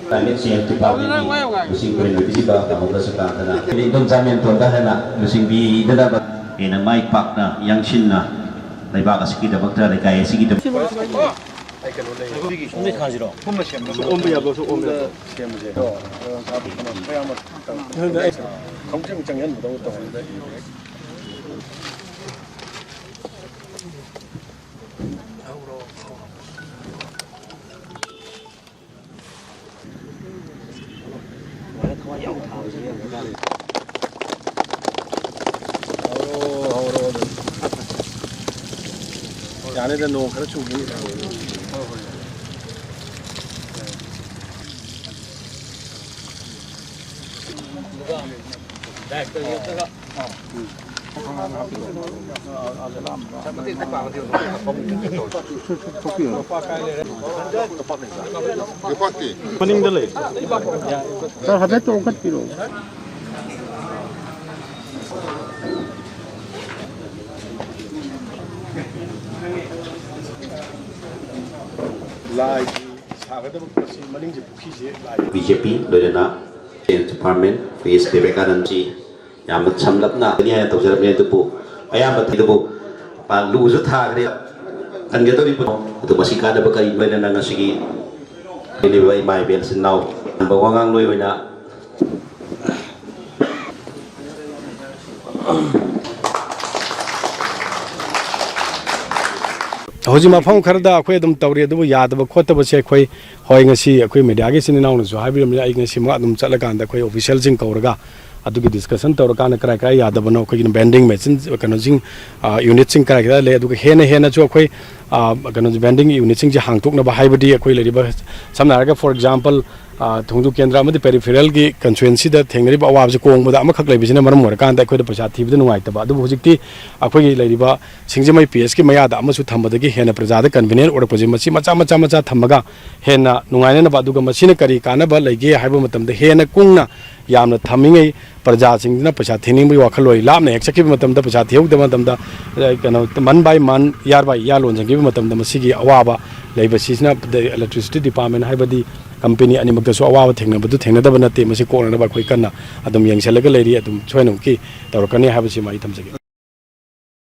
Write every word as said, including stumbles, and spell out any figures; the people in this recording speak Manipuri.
Climate change departmentꯀꯤ ꯂꯨꯆꯤꯡ ꯄꯨꯔꯦꯟꯕꯤꯁꯤꯗ ꯇꯥꯃꯣꯗꯁꯨ ꯀꯥꯟꯗꯅ ꯏꯟꯗꯣꯝ ꯆꯥꯃꯦꯟꯇꯣꯟꯗ ꯍꯦꯟꯅ ꯂꯨꯆꯤꯡꯕꯤꯗꯅꯕ ꯍꯦꯟꯅ ꯃꯥꯏ ꯄꯥꯛꯅ ꯌꯥꯡꯁꯤꯟꯅ ꯂꯩꯕꯥꯛ ꯑꯁꯤꯒꯤꯗꯃꯛꯇ, ꯂꯩꯀꯥꯏ ꯑꯁꯤꯒꯤꯗꯃꯛꯇ ꯑꯣꯝꯕ ꯌꯥꯕꯁꯨ ꯑꯣꯝꯕ ꯌꯥꯕ꯫ ꯈꯪꯆꯪ ꯆꯪꯍꯟꯕꯗꯧꯅ ꯇꯧꯍꯟꯕ꯫ ꯌꯥꯅꯤꯗ, ꯅꯣꯡ ꯈꯔ ꯆꯨꯕꯅꯤ꯫ ꯌꯣꯄꯥꯛꯇꯤ? ꯃꯅꯤꯡꯗ ꯂꯩ꯫ ꯁꯥꯔ, ꯍꯥꯏꯐꯦꯠ ꯇꯣꯡꯈꯠꯄꯤꯔꯛꯑꯣ꯫ ꯂꯥꯏꯒꯤ ꯁꯥꯒꯗꯕ ꯄꯣꯠꯁꯤ ꯃꯅꯤꯡꯁꯦ ꯄꯨꯈ꯭ꯔꯤꯁꯦ ꯂꯥꯏ꯫ ꯕꯤ ꯖꯦ ꯄꯤ ꯂꯣꯏꯅꯅ ꯗꯤꯄꯥꯔꯠꯃꯦꯟ, ꯄꯤ ꯑꯦꯁ ꯕꯤꯕꯦꯀꯥꯅꯟꯗꯖꯤ ꯌꯥꯝꯅ ꯁꯝꯂꯞꯅ ꯍꯥꯏꯅ ꯇꯧꯖꯔꯝꯃꯤ, ꯑꯗꯨꯕꯨ ꯑꯌꯥꯝꯕ ꯑꯗꯨꯕꯨ ꯂꯨꯁꯨ ꯊꯥꯈ꯭ꯔꯦ꯫ ꯈꯟꯒꯗꯧꯔꯤꯕꯅꯣ ꯑꯗꯨ ꯃꯁꯤ ꯀꯥꯟꯅꯕ ꯀꯔꯤ? ꯂꯣꯏꯅꯅ ꯉꯁꯤꯒꯤ ꯂꯩꯔꯤꯕ ꯏꯃꯥ ꯏꯕꯦꯜ ꯏꯆꯤꯟ ꯏꯅꯥꯎ ꯋꯥꯉꯥꯡꯂꯣꯏ ꯑꯣꯏꯅ ꯍꯧꯖꯤꯛ ꯃꯐꯝ ꯈꯔꯗ ꯑꯩꯈꯣꯏ ꯑꯗꯨꯝ ꯇꯧꯔꯤ, ꯑꯗꯨꯕꯨ ꯌꯥꯗꯕ ꯈꯣꯠꯇꯕꯁꯦ ꯑꯩꯈꯣꯏ, ꯍꯣꯏ, ꯉꯁꯤ ꯑꯩꯈꯣꯏ ꯃꯦꯗꯤꯌꯥꯒꯤ ꯏꯆꯤꯟ ꯏꯅꯥꯎꯅꯁꯨ ꯍꯥꯏꯕꯤꯔꯝꯃꯤꯅ, ꯑꯩ ꯉꯁꯤꯃꯛ ꯑꯗꯨꯝ ꯆꯠꯂꯀꯥꯟꯗ ꯑꯩꯈꯣꯏ ꯑꯣꯐꯤꯁꯤꯌꯦꯜꯁꯤꯡ ꯀꯧꯔꯒ ꯑꯗꯨꯒꯤ ꯗꯤꯁꯀꯁꯟ ꯇꯧꯔꯀꯥꯟꯗ ꯀꯔꯥꯏ ꯀꯔꯥꯏ ꯌꯥꯗꯕꯅꯣ, ꯑꯩꯈꯣꯏꯒꯤ ꯚꯦꯟꯗꯤꯡ ꯃꯦꯆꯤꯟ ꯀꯩꯅꯣꯁꯤꯡ, ꯑ, ꯌꯨꯅꯤꯠꯁꯤꯡ ꯀꯔꯥꯏ ꯀꯔꯥꯏ ꯂꯩ, ꯑꯗꯨꯒ ꯍꯦꯟꯅ ꯍꯦꯟꯅꯁꯨ ꯑꯩꯈꯣꯏ, ꯑ, ꯀꯩꯅꯣꯁꯦ, ꯚꯦꯟꯗꯤꯡ ꯌꯨꯅꯤꯠꯁꯤꯡꯁꯦ ꯍꯥꯡꯇꯣꯛꯅꯕ, ꯍꯥꯏꯕꯗꯤ ꯑꯩꯈꯣꯏ ꯂꯩꯔꯤꯕ, ꯁꯝꯅ ꯍꯥꯏꯔꯒ, ꯐꯣꯔ ꯑꯦꯛꯖꯥꯝꯄꯜ, ꯑ, ꯊꯣꯡꯖꯨ ꯀꯦꯟꯗ꯭ꯔ ꯑꯃꯗꯤ ꯄꯦꯔꯤꯐꯦꯔꯦꯜꯒꯤ ꯀꯟꯁꯇꯤꯇ꯭ꯋꯦꯟꯁꯤꯗ ꯊꯦꯡꯅꯔꯤꯕ ꯑꯋꯥꯕꯁꯦ ꯀꯣꯡꯕꯗ ꯑꯃꯈꯛ ꯂꯩꯕꯁꯤꯅ ꯃꯔꯝ ꯑꯣꯏꯔꯀꯥꯟꯗ ꯑꯩꯈꯣꯏꯗ ꯄꯩꯁꯥ ꯊꯤꯕꯗ ꯅꯨꯡꯉꯥꯏꯇꯕ꯫ ꯑꯗꯨꯕꯨ ꯍꯧꯖꯤꯛꯇꯤ ꯑꯩꯈꯣꯏꯒꯤ ꯂꯩꯔꯤꯕ ꯁꯤꯡꯖꯃꯩ ꯄꯤ ꯑꯦꯁꯀꯤ ꯃꯌꯥꯗ ꯑꯃꯁꯨ ꯊꯝꯕꯗꯒꯤ ꯍꯦꯟꯅ ꯄ꯭ꯔꯖꯥꯗ ꯀꯟꯚꯤꯅꯤꯌꯦꯟ ꯑꯣꯏꯔꯛꯄꯁꯦ, ꯃꯁꯤ ꯃꯆꯥ ꯃꯆꯥ ꯃꯆꯥ ꯊꯝꯃꯒ ꯍꯦꯟꯅ ꯅꯨꯡꯉꯥꯏꯅꯅꯕ, ꯑꯗꯨꯒ ꯃꯁꯤꯅ ꯀꯔꯤ ꯀꯥꯟꯅꯕ ꯂꯩꯒꯦ ꯍꯥꯏꯕ ꯃꯇꯝꯗ ꯍꯦꯟꯅ ꯀꯨꯡꯅ ꯌꯥꯝꯅ ꯊꯝꯃꯤꯉꯩ ꯄ꯭ꯔꯖꯥꯁꯤꯡꯁꯤꯅ ꯄꯩꯁꯥ ꯊꯤꯅꯤꯡꯕꯒꯤ ꯋꯥꯈꯜ ꯑꯣꯏ꯫ ꯂꯥꯞꯅ ꯍꯦꯛ ꯆꯠꯈꯤꯕ ꯃꯇꯝꯗ, ꯄꯩꯁꯥ ꯊꯤꯍꯧꯗꯕ ꯃꯇꯝꯗ, ꯑ, ꯀꯩꯅꯣ, month by month, year by year ꯂꯣꯟꯁꯤꯟꯈꯤꯕ ꯃꯇꯝꯗ ꯃꯁꯤꯒꯤ ꯑꯋꯥꯕ ꯂꯩꯕꯁꯤꯅ electricity department ꯍꯥꯏꯕꯗꯤ company ꯑꯅꯤꯃꯛꯇꯁꯨ ꯑꯋꯥꯕ ꯊꯦꯡꯅꯕꯗꯨ ꯊꯦꯡꯅꯗꯕ ꯅꯠꯇꯦ꯫ ꯃꯁꯤ ꯀꯣꯛꯅꯅꯕ ꯑꯩꯈꯣꯏ ꯀꯟꯅ ꯑꯗꯨꯝ ꯌꯦꯡꯁꯤꯜꯂꯒ ꯂꯩꯔꯤ꯫ ꯑꯗꯨꯝ ꯁꯣꯏꯗꯅꯃꯛꯀꯤ ꯇꯧꯔꯛꯀꯅꯤ ꯍꯥꯏꯕꯁꯤꯃ ꯑꯩ ꯊꯝꯖꯒꯦ꯫